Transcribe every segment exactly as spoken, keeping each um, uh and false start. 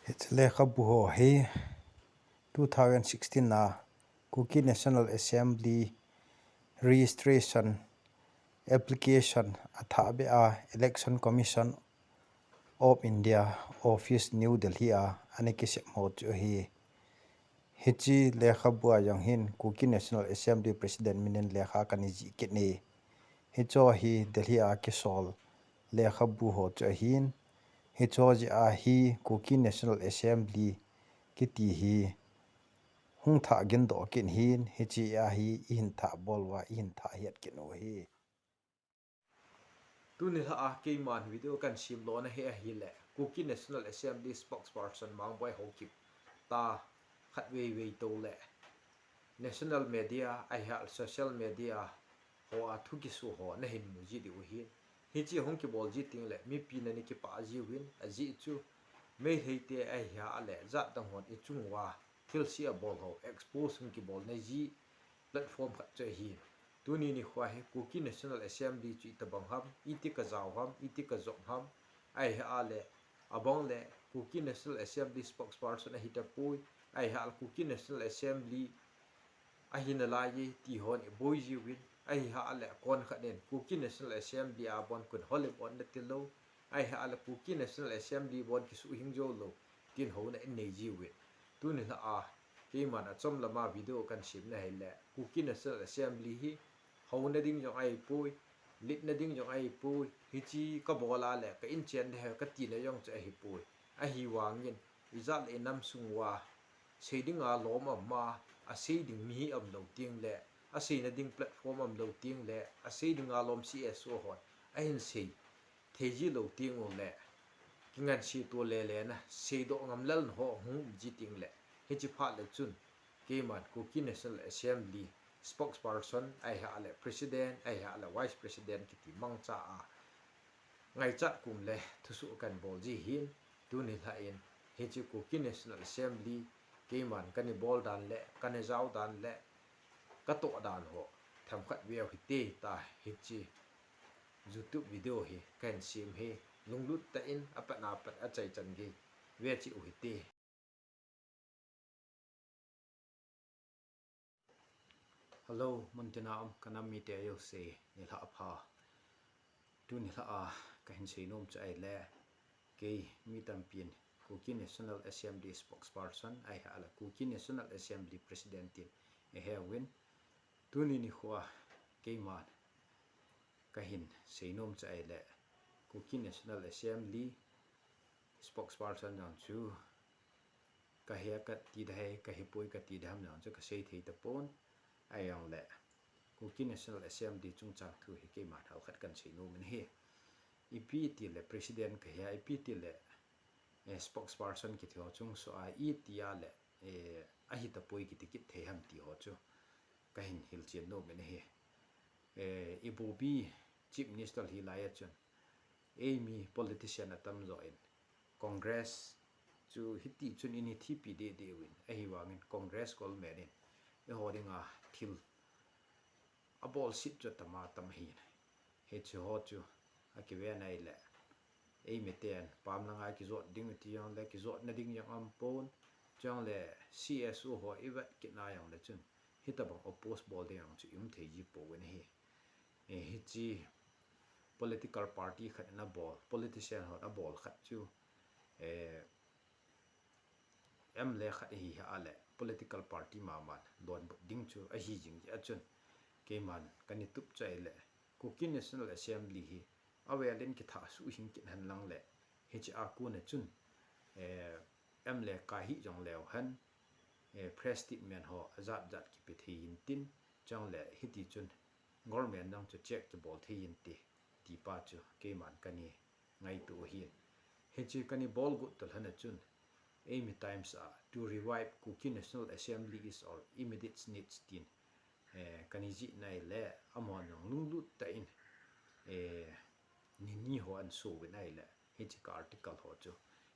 Hiche lekhabu ho hi two thousand sixteen a Kuki National Assembly registration application athah beh a Election Commission of India Office New Delhi a ana kisem ho chu ahi. Hiche lekhabu a jong hin Kuki National Assembly President min in lekha kana jih kit e. Hicho hi Delhi a kisol lekhabu ho chu ahin, hicho jeh a hi Kuki National Assembly kiti hi hung thah gin doh kit in, hiche a hi ihin thah bol uva, ihin thah hiat kit u ahi. Tuni lha a keiman video kana sem lona hi ahile, Kuki National Assembly spokesperson Mangboi Haokip ta khat vei vei tou le national media, ahia social media ho a thu kiso ho nahin mu ji diu ahin. Hiche hung kibol ji teng le mipi nana kipah jiuvin, ajeh chu Meitei te ahia le jat dang hon ichung uva thilse abol ho expose hung kibol na ji platform khat chu ahi. Tuni nikho hi Kuki National Assembly chu itobang ham, iti kajao ham, iti kajom ham, ahia le abang le Kuki National Assembly spokesperson ahi tapoi, ahia le Kuki National Assembly ahi nalai e ti hon iboi jiuvin, ahia le konkhat in Kuki National Assembly a bon kun holim on nati lou, ahia le Kuki National Assembly bon kisuhhing jou lou tin houna inei jiuvin. Tuni lha a keiman achom lama video kana sem na hile, Kuki National Assembly hi houna ding jong ahipoi, litna ding jong ahipoi, hiche kabol a le ka inchen ding ahi kati na jong chu ahipoi. Ahivangin ijat le inam sung uva sei dinga lom aum a, asei ding mi hi aum lou teng le, aseina ding platform aum lou teng le, asei dinga lom C S O hon ahin sei thei ji lou teng u le, kingansei to le le na seidoh ngam lel na ho hung um ji teng le, hiche phat le chun keiman Kuki National Assembly spokesperson ahia le president, ahia le vice president kiti mangcha a ngaichat kum le thusoh kana bol ji ahin. Tuni lha in hiche Kuki National Assembly keiman kana bol dan le kana jao dan le katoh dan ho themkhat veu hite tia hiche YouTube video hi kahin sem hi, lunglut tah in apat na pat achaichan gei ve cheh u hite. Hello, muntina um kanam mite jouse, nilhah pha. Tuni lha a kahin seinom chu ahile, kei mi tampin Kuki National Assembly spokesperson ahia le Kuki National Assembly president tin eiheuvin. Tuni nikho a keiman kahin seinom chu ahile, Kuki National Assembly spokesperson jong chu kahi kati ding ahi, kahipoi kati ding ham jong chu kasei thei tapon. Ahijongle Kuki National Assembly chungchang thu hi keiman halkhat kana seinom in ahi. Ipi tile president kahia, ipi tile spokesperson kiti ho chungsoh a itia le ahi tapoi kiti kit thei ham ti ho chu kahin hilchen nom in ahi. Ibobi Chief Minister hilai a chun eimi politician atamjo in Congress chu hiti chun ini thipi deh deh uvin, ahivangin Congress government in eiho dinga thil abolset chu atama tam ahin, hiche ho chu akiven ahile, eimiten pam langa kijot ding ti jongle kijotna ding jong aumpon, chule C S O ho ivet kit na jongle chun hitobang oppose bol ding jong chu ium thei ji pouvin ahi. Hiche political party khat in abol, politician hon abol khat chu M L A khat ahi ahile political party maman donbut ding chu ahi jing jeh a chun, keiman kana tup chu ahile Kuki National Assembly hi avel in kithah suhhing kit hen lang le, hiche a kona chun M L A kah hi jongleu hen press statement ho ajat jat kipe thei intin, chule hiti chun government jong chu check kibol thei inte, ti pa chu keiman kana ngaito ahin. Hiche kana bol got toh lhon a chun, eimi Times a, "To revive Kuki National Assembly is our immediate needs," tin kana jih na ahile, amahon jong lunglut tah in nini ho ahin souvin ahile, hiche ka article ho chu,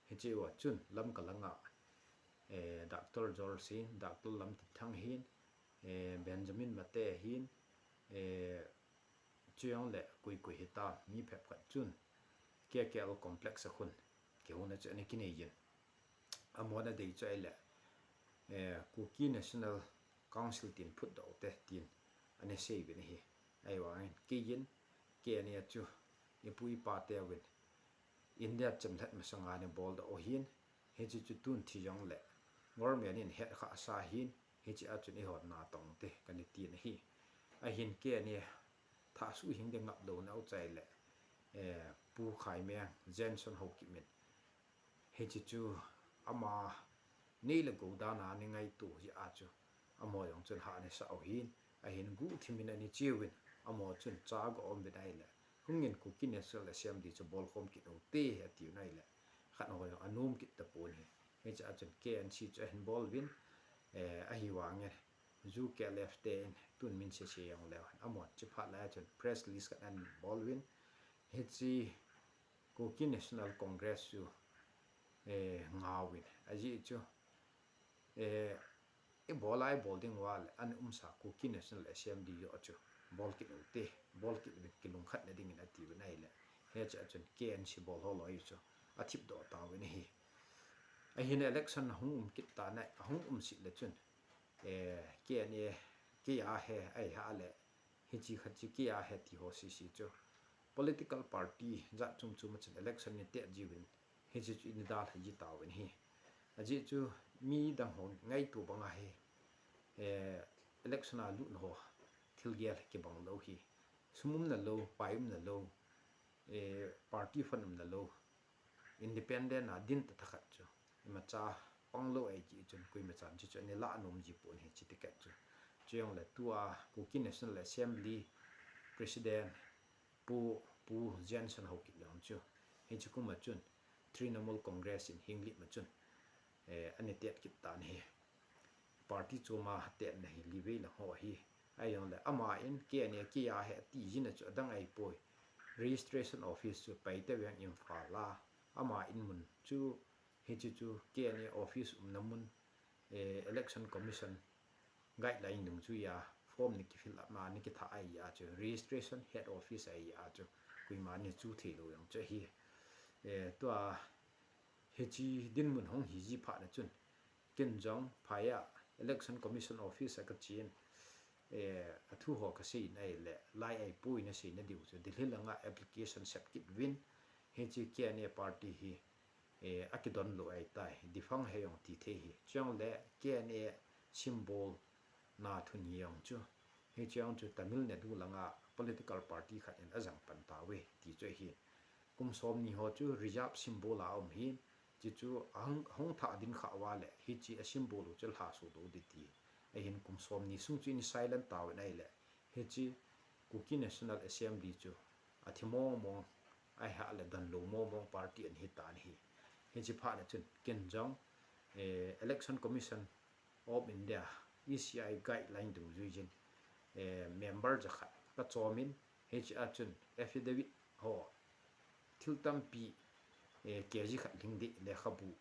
hiche uva chun Lamka langa Doctor Joel Singh, Doctor Lamtinthang hin, Benjamin Mate hin, chujongle koi koi hitam, mi phabep khat chun K K L complex a khun kihouna chu ana kinei jin. amahon adei chu ahile, eh, Kuki National Council tin phutdoh te tin ana sei uvin ahi. Ahivangin keiyin K N A chu ipu ipa teuvin India chemlhat masanga ana boldoh u ahin, hiche chu tun thi jongle government in hetkhah sa ahin, hiche a chun eiho natong te kana tin ahi. Ahin K N A thah suhhing ding ngap louna u chu ahile, eh, Pu Khaimeng, Johnson Haokip in hiche chu ama nei le gou dan a ana ngaito jeh a chu amaho jong chun hah ana sah u ahin, ahin guhthim in ana cheuvin, amaho chun cha ago um uvin ahile, hungin Kuki National Assembly chu bolkhom kit u te ati uvin ahile, khat ho jong anom kit tapon ahi. Hiche a chun K N C chu ahin bol uvin, eh, ahivangin U K L F te in tun min sese jongleu hen, amahon chuphat lai a chun press release khat ana bol uvin, hiche Kuki National Congress chu, eh, ngauvin, ajeh chu, eh, ibol a ibol ding uva le ana umsa Kuki National Assembly joh chu bol kit u te, bol kit uvin kilungkhatna dingin ati uvin ahile, hiche a chun K N C bol ho loi chu athipdoh tauvin ahi. Ahin election ahung um kit tan a, ahung um sit le chun, eh, K N A kei a ahi, ahile, hiche khat chu kei a ahi ti ho sese chu political party jat chom chom a chun election ana tet jiuvin, hiche chu ana dalha ji tauvin ahi. Ajeh chu midang ho ngaito banga hi, eh, election a lutna ho thilgel kibang lou ahi. Sum umna lou, pai umna lou, eh, party fund umna lou, independent a din tah tah khat chu imacha pang lou ahi jeh chun koima chan chu chu ana lah nom ji pon ahi, hiche ticket chu. Chujongle tua Kuki National Assembly President Pu, Pu Johnson Haokip jong chu hiche kum a chun Trinamool Congress in Henglep a chun, eh, ana tet kit tan ahi. Party chom a tetna hi livei lang ho ahi. Ahijongle aman K N A kei a ahi ati jing a chu adang ahipoi. Registration office chu Paite Veng, Imphal a, ama in mun chu, hiche chu K N A office umna mun, eh, Election Commission guideline dungjui a form ana kifill up a ana kithah ahi a chu, registration head office ahi a chu, koiman ana chu thei lou jong chu ahi. Eh, tua hiche dinmun hung hi ji phat na chun, ken jong phai a Election Commission Office a kachen, eh, athu ho kasei in ahile, lai ahipoi naseina diu chu, Delhi langa application sep kit uvin, hiche K N A party hi, eh, akidon lou ahitai, defunct ahi jong ti thei ahi. Chujongle K N A symbol na thun hi jong chu, hiche jong chu Tamil Nadu langa political party khat in ajang pan tauve ti chu ahi. Kum somni ho chu reserve symbol a um ahin, hiche chu ahung, ahung thah ding kha uva le, hiche a symbol u chu lha soh lou ding ti. Ahin kum somni sung chu in silent tauvin ahile, hiche Kuki National Assembly chu athi mong mong, ahile donlou mong mong party ana hi tan ahi. Hiche phat na chun ken jong, eh, Election Commission of India, E C I guideline dungjui jin, eh, member jakhat kachom in, hiche a chun affidavit ho thil tampi, eh, K G khat lhing ding lekhabu,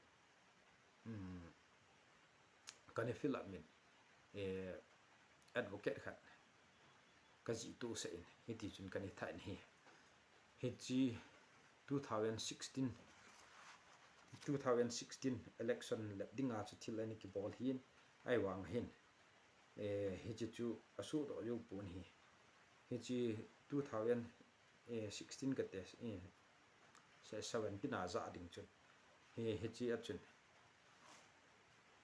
um, kana fill up in, eh, advocate khat kajih tohsah in, hiti chun kana thah in ahi. Hiche two thousand sixteen, two thousand sixteen election lep dinga chu thil ana kibol ahin, ahivang hin, eh, hiche chu asohdoh jou pon ahi. Hiche two thousand sixteen kati, eh, se-, seventeen a jah ding chun, hi, hiche a chun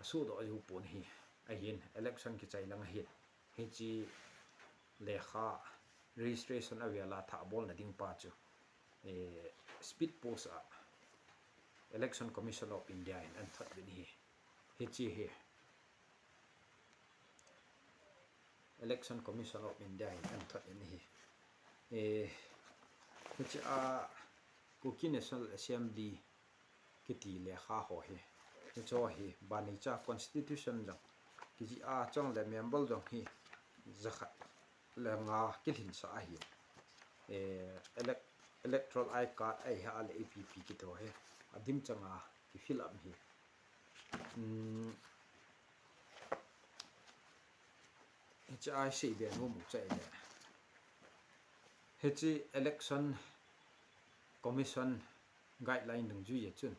asohdoh jou pon ahi. Ahin election kichai lang ahin, hiche lekha registration avel a thah bolna ding pa chu, eh, speed post a Election Commission of India in ana thot uvin ahi. Hiche hi Election Commission of India in ana thot uvin ahi. Eh, hiche a Kuki National Assembly kiti lekha ho hi, hiche ho hi, banei cha constitution jong kijih a, chujongle member jong hi jakhat le nga kilhinsah ahi. Eh, elec-, electoral I card ahile ipi ipi kiti ho hi, adim chang a kifill up ahi. Um, hiche a isei be nom u chu ahile, hiche Election Commission guideline dungjui a chun,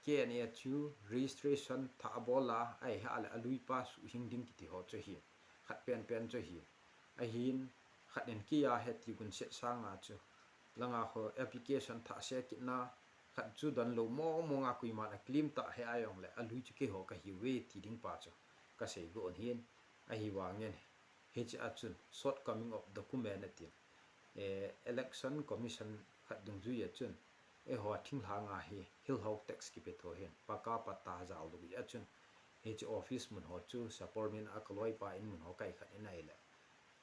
K N A chu registration thah abol a, ahilouleh aluipa suhhing ding kiti ho chu ahi. Khat penpen chu ahi. Ahin, khat in kei a he ti gun set sanga chu. Langa ho application thah se kit na, khat chu don lou mong mong a koiman a claim ta he ahilouleh, alui chu keiho kahiuve ti ding pa chu. Kasei got ahin, ahivangin, hiche a chun, shortcoming of document atin. Eh, Election Commission khat dungjui a chun, eiho thinglhang a hi, hilhou tax kipe tho hin, paka patta jao lou a chun, hiche office mun ho chu, Sapormeina kaloipa in mun ho kai khat in ahileh.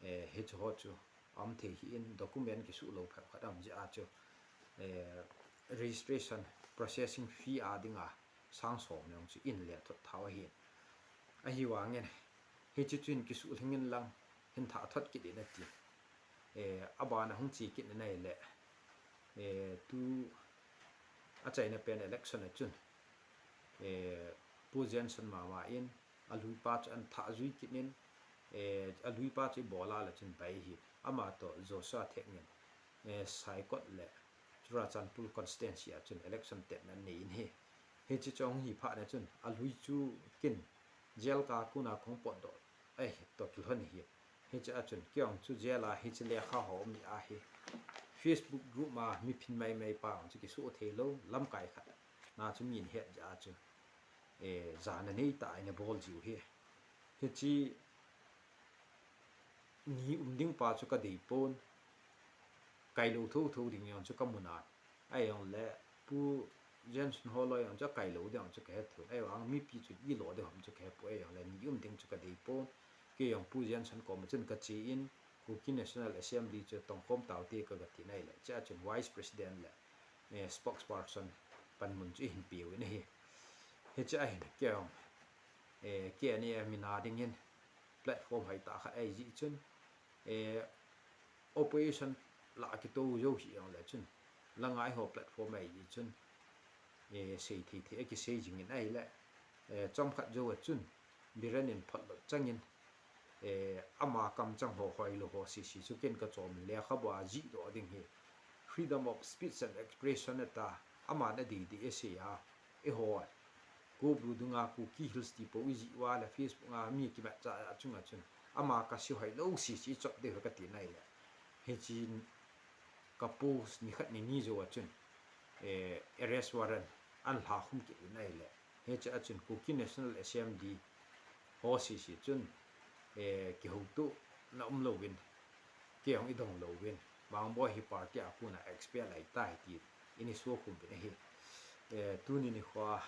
Eh, hiche ho chu, aum thei hih in, document kisuh lou phabep khat aum jeh a chu, eh, registration processing fee a dinga, sang som jong chu in le thot thau ahin. Ahivangin, hiche chu hin kisuhlhing in lang, hin thah thot kit in ati. Eh, abana hung che kit in ahileh. Eh, tu achaina pen election a chun. Eh, Pu Jenson mama in, aluipa chu ahin thah jui kit in, eh, aluipa chu ibol a le chun bai hi. Ama toh Joshua Theng in, eh, Saikot le Churachandpur constituency a chun election tetna anei in ahi. Hiche chu ahung hi phat na chun, alui chu kin jail ka kona kahung potdoh. Ahi, toh kilhon ahi. Hiche a chun, kei jong chu jail a hiche lekha ho um ni ahi. Facebook group ma mi phin mai mai pa jong chu kisoh thei lou, lamkai khat. Na chu min het jeh a chu. Eh, jana nei tah in abol jiu ahi. Hiche ni um ding pa chu kadei pon. Kailou thotho ding jong chu kamu nan. Ahijongleh, Pu Jenson holoi jong chu kailou ding jong chu kahe thou. Ahivang mipi chu ilo ding ham chu kahe poi, ahijongleh, ni um ding chu kadei pon. Kei jong Pu Jenson koma chun kache in, Kuki National Assembly chu tongkhom taute kaga tin ahileh. Hiche a chun Vice President le, eh, Spokesperson panmun chu eihin peuvin ahi. Hiche a hin kei jong, eh, K N A a min a dingin platform hoitah khat ahi jeh chun, eh, opposition lah a kitou jou hih jongle chun, langa eiho platform ahi jeh chun, eh, sei thei thei akisei jingin ahileh, eh, chomkhat jou a chun, Biren in phot lot changin, eh, ama kamchang ho hoilou ho sese chu ken kachom in lekhabu a jihdoh ding hi, freedom of speech and expression ati a, aman adei dei asei a, eiho Kobru dunga Kuki Hills ti pou ijih uva le Facebook a mi kimatcha a chunga chun, ama kasei hoilou sese ichop ding ahi kati nai le. Hichun ka post nikhat nini jou a chun, eh, arrest warrant ahin lhakhum kit uvin ahile. Hiche a chun Kuki National Assembly ho sese chun, eh, kihoutona umlouvin, kei jong idong louvin, Mangboi hi party a kona expel ahitai tin, eini sukhum uvin ahi. Eh, tuni nikho a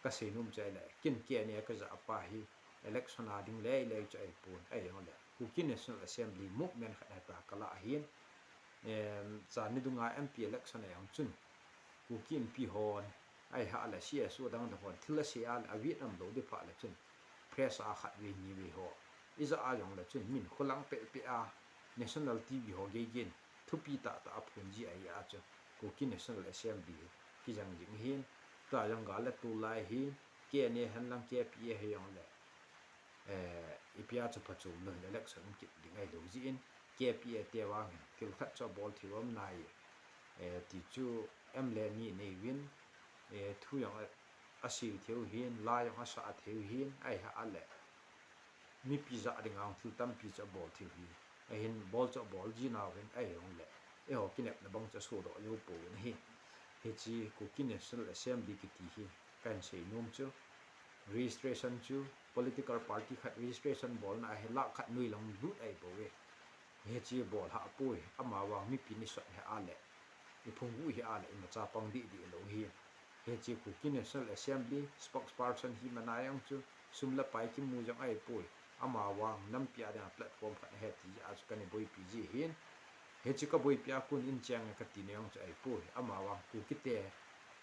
kasei nom chu ahile, ken K N A kajah pa hi, election a ding lei lei chu ahipon, ahijongle Kuki National Assembly movement khat heta kalah ahin, em, chani dunga M P election a jong chun, Kuki Inpi hon, ahileh C S O dang dang hon, thil asei a le avet umlou ding phat le chun, press a khatvei nivei ho ijah a jongle chun, min kholang peh peh a, national T V ho geiyin, thupi tah tah aphon ji ahi a chu, Kuki National Assembly kijang jing ahin, tua jong gal le tulai hi, K N A henlang K P A hijongle, eh, ipi a chu phachom lou hin election um kit ding ahilou jeh in, K P A te vang hin thil khat chu abol thei um nai, eh, ti chu M L A ni nei uvin, eh, thu jong a, asei thei u hin, la jong asah thei u hin, ahileh mipi jah dinga thil tampi chu abol thei u hi. Ahin bol chu abol ji nau hin ahijongle, eiho kinepna bang chu asodoh jou pouvin ahi. Hiche Kuki National Assembly kiti hi kahin sei nom chu, registration chu, political party khat registration bolna ahi, lakh khat noi lang lut ahibouve. Hiche bol hah poi, amavang mipi ni sot hi ahile, iphung gu hi ahile, imacha pang deh deh lou hi. Hiche Kuki National Assembly spokesperson hi mana jong chu, sum le pai kimu jong ahipoi, amavang nampi a dinga platform khat ahi ti jeh a chu kana boipi ji ahin. Hiche kaboipi a kon in cheng e kati na jong chu ahipoi, amavang Kuki te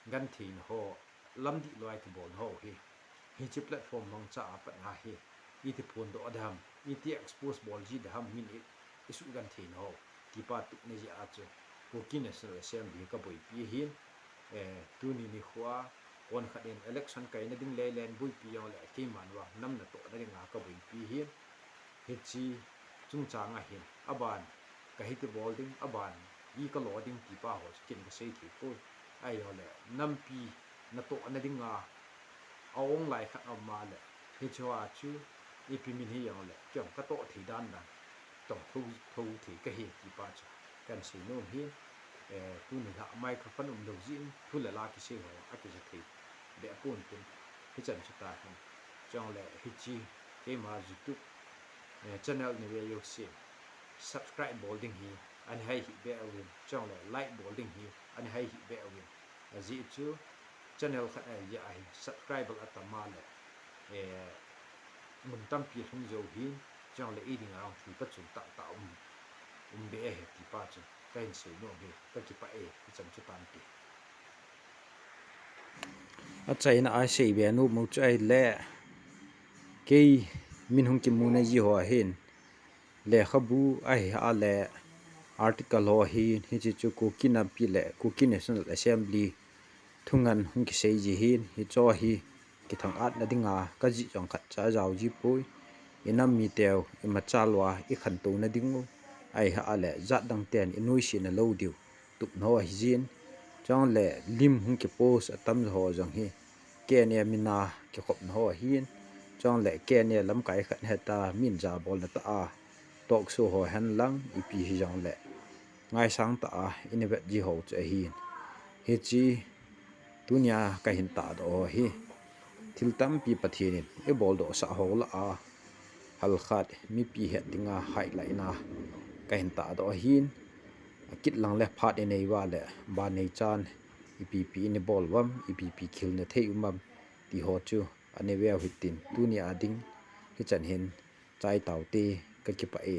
gentheina ho, lamdih loi kibolna ho hi, hiche platform mangcha a pat nga hi, iti phondoh ding ham, iti expose bol ji ding ham, min i, isugenthei nau, ti pa tup na jeh a chu, Kuki National Assembly kaboipi ahin, eh, tuni nikho a, kon khat in election kaina ding lei lei in boipi jongle, keiman vang nam natohna dinga kaboipi ahin, hiche chungchang a hin, aban, kahiti bol ding, aban, i kalo ding ti pa ho chu ken kasei thei poi. Ahijongle, nampi, natohna dinga a-ong lai khat aum a le, hichea chu ipi min hijongle, keiin katoh thei dan dan tong tho, tho thei kahi ti pa chu kahin seinom ahi. Eh, tuni a microphone umlou jeh in thu le la kisei ho akija thei be pon tin, hichan chu tahen. Chule hiche keima YouTube, eh, channel nave jousen subscribe bol ding hi ana hai hih beh uvin, chule like bol ding hi ana hai hih beh uvin. Ajeh chu channel khat ahijeh a hi subscriber atam a le, eh, mun tampi lhung jou ahin, chule i dinga jong thu pachun tahtah um, um beh ahi ti pa chu kahin seinom ahi, kakipah e, hichan chu tante. Achaina a sei be nom u chu ahile, kei min hung kimuna ji ho ahin, lekhabu ahi a le article ho ahin, hiche chu Kuki Nampi le Kuki National Assembly thungan hung kisei ji ahin, hicheho hi kithang-atna dinga kajih jong khatcha ajao ji poi. Inam miteu, imachal uva ikhantouna diu ahi a le, jat dang ten inoisena lou diu tupna ho ahijin, chule lim hung kipost atamjo ho jong hi K N A mina kikhopna ho ahin, chule K N A lamkai khat heta min jabolna tah a talk show ho henlang ipi hijongle ngaisang tah a ina vet ji ho chu ahin. Hiche tunia kahin tahdoh ho hi thil tampi Pathen in eiboldohsah ho lah a halkhat, mipi het dinga highlight na kahin tahdoh ahin, akit lang le phat inei uva le ban neichan ipi ipi ina bol uvem, ipi ipi kihilna thei um am ti ho chu ana veu hitin, tunia ding hichan hin chai taute, kakipah e.